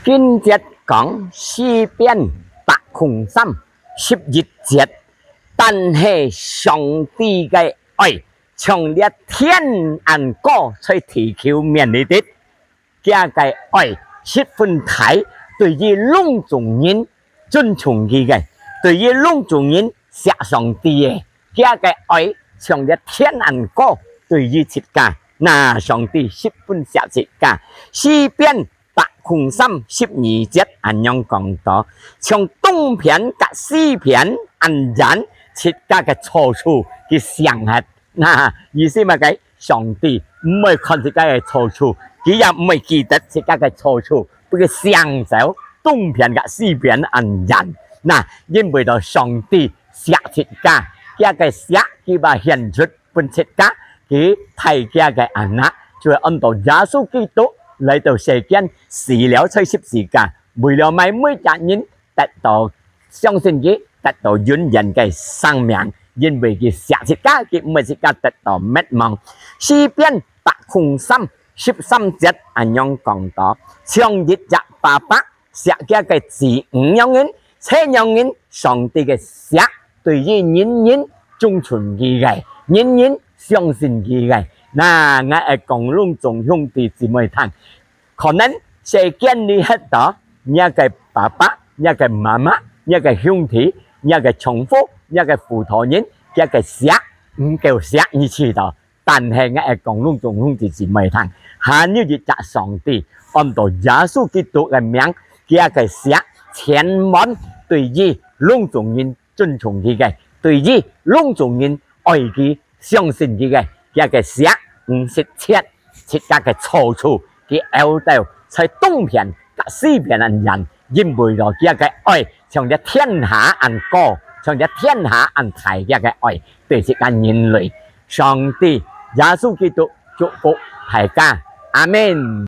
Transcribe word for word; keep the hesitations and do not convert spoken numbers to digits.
經節講，詩篇百空三十一節，但係上帝个愛像這天恁高在地球面裡底，佢个愛十分大，對於攏總人尊重佢个，對於攏總人惜上帝个，佢个愛像這天恁高，對於自家，那上帝十分惜自家。詩篇百空三十二節恁樣講到，像東片佮西片恁遠，自家个錯處佢想核。那意思麼个？上帝毋會看自家个錯處，佢也毋會記得自家个錯處，分佢想走東片佮西片恁遠。那因為到上帝惜自家，佢个惜佢會顯出分自家，佢派佢个anak，就係安到耶穌基督來到世間，死了在十字架，為了買每隻人得到相信佢，得到永遠个生命，因為佢惜自家，佢毋會自家得到滅亡。詩篇百空三十三節恁樣講到，像一隻爸爸 惜佢个子女樣人，親像人，上帝个惜對於人人尊重佢个，人人相信佢个。那𠊎愛講攏總兄弟姊妹聽，可能世間裡歇到，若个爸爸、若个媽媽、若个兄弟、若个丈夫、若个婦道人，佢个惜毋夠惜你知道。 但係𠊎愛講攏總兄弟姊妹聽，還有一隻上帝，安到耶穌基督个名，佢个惜全滿對於攏總人尊重佢个，對於攏總人愛佢、相信佢个，佢个惜毋識切自家个錯處，佢曉得在東片佮西片恁遠，因為到佢个愛像這天下恁高，像這天下恁大，佢个愛對自家人類。 上帝、耶穌基督祝福大家。阿們。